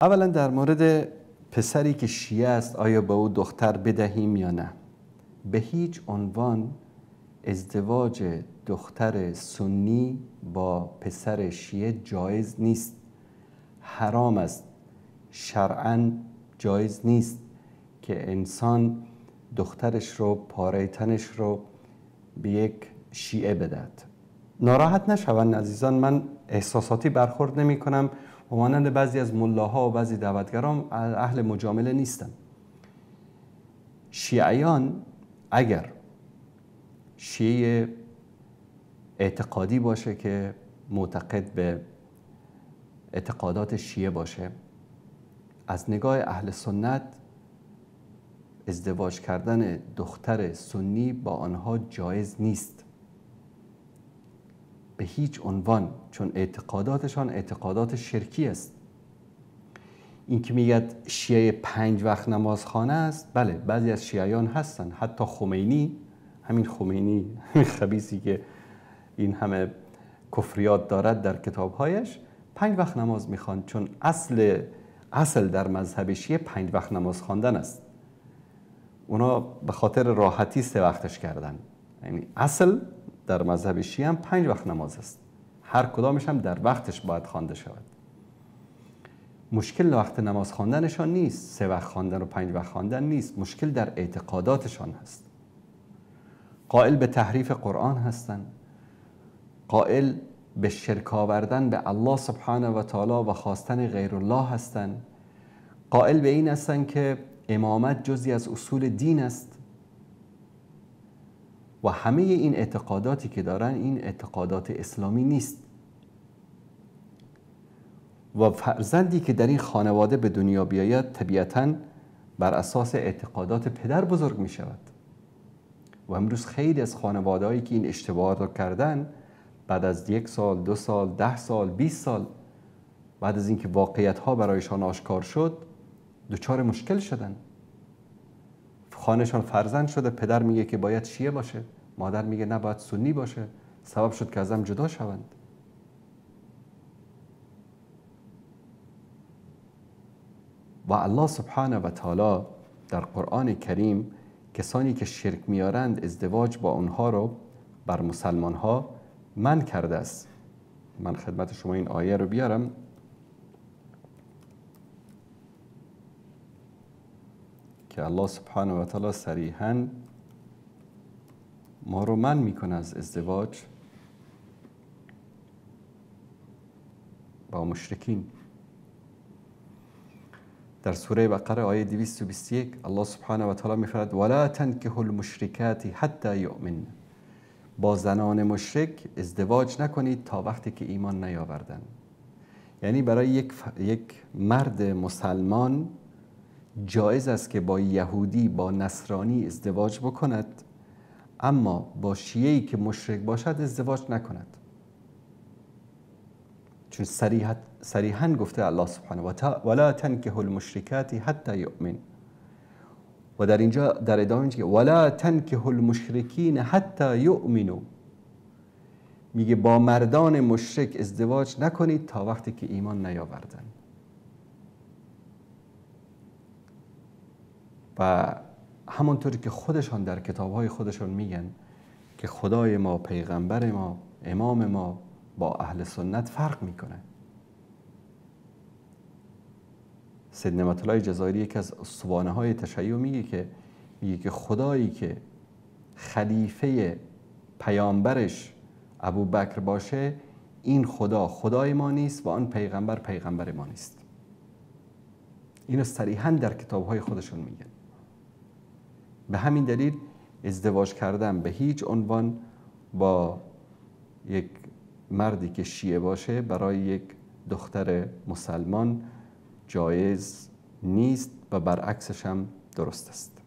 اولا در مورد پسری که شیعه است آیا به او دختر بدهیم یا نه؟ به هیچ عنوان ازدواج دختر سنی با پسر شیعه جایز نیست، حرام است، شرعاً جایز نیست که انسان دخترش رو، پاره تنش رو به یک شیعه بدهد. ناراحت نشوند عزیزان، من احساساتی برخورد نمی کنم و مانند بعضی از ملاها و بعضی دعوتگران اهل مجامله نیستم. شیعیان اگر شیعه اعتقادی باشه که معتقد به اعتقادات شیعه باشه، از نگاه اهل سنت ازدواج کردن دختر سنی با آنها جایز نیست به هیچ عنوان، چون اعتقاداتشان اعتقادات شرکی است. این که میگد شیعه 5 وقت نمازخانه است، بله بعضی از شیعیان هستن، حتی خمینی، همین خمینی، همین خبیثی که این همه کفریات دارد در کتابهایش، 5 وقت نماز میخوان، چون اصل در مذهب شیعه 5 وقت نماز خواندن است. اونا به خاطر راحتی 3 وقتش کردن، یعنی اصل در مذهب شیعه هم 5 وقت نماز است، هر کدامش هم در وقتش باید خوانده شود. مشکل وقت نماز خواندنشان نیست، 3 وقت خواندن و 5 وقت خواندن نیست، مشکل در اعتقاداتشان هست. قائل به تحریف قرآن هستند، قائل به شرک آوردن به الله سبحانه و تعالی و خواستن غیر الله هستند، قائل به این هستند که امامت جزئی از اصول دین است و همه این اعتقاداتی که دارن این اعتقادات اسلامی نیست. و فرزندی که در این خانواده به دنیا بیاید طبیعتاً بر اساس اعتقادات پدر بزرگ می شود. و امروز خیلی از خانواده‌هایی که این اشتباه رو کردن، بعد از 1 سال، 2 سال، 10 سال، 20 سال بعد از اینکه واقعیت ها برایشان آشکار شد، دچار مشکل شدن. خانهشان فرزند شده، پدر میگه که باید شیعه باشه، مادر میگه نه باید سنی باشه، سبب شد که ازم جدا شوند. و الله سبحانه و تعالی در قرآن کریم کسانی که شرک میارند ازدواج با اونها رو بر مسلمان ها منع کرده است. من خدمت شما این آیه رو بیارم. که الله سبحانه و تعالی صریحاً ما رو منع میکنه از ازدواج با مشرکین. در سوره بقره آیه 221 الله سبحانه و تعالی میفرماید ولا تنکحوا المشرکات حتی یؤمن، با زنان مشرک ازدواج نکنید تا وقتی که ایمان نیاوردن. یعنی برای یک مرد مسلمان جایز است که با یهودی، با نصرانی ازدواج بکند، اما با شیعه‌ای که مشرک باشد ازدواج نکند، چون صریحاً گفته الله سبحانه و تعالی ولا تنکحوا المشرکات حتی یؤمن. و در اینجا در ادامه میگه ولا تنکحوا المشرکین حتی یؤمنوا، میگه با مردان مشرک ازدواج نکنید تا وقتی که ایمان نیاوردن. و همانطوری که خودشان در کتاب‌های خودشان میگن که خدای ما، پیغمبر ما، امام ما با اهل سنت فرق میکنه. سید نعمت الله جزایری یکی از اسطوانه های تشیع میگه که خدایی که خلیفه پیامبرش ابوبکر باشه، این خدا خدای ما نیست و آن پیغمبر پیغمبر ما نیست. اینو صریحاً در کتاب‌های خودشون میگن. به همین دلیل ازدواج کردن به هیچ عنوان با یک مردی که شیعه باشه برای یک دختر مسلمان جایز نیست و برعکسش هم درست است.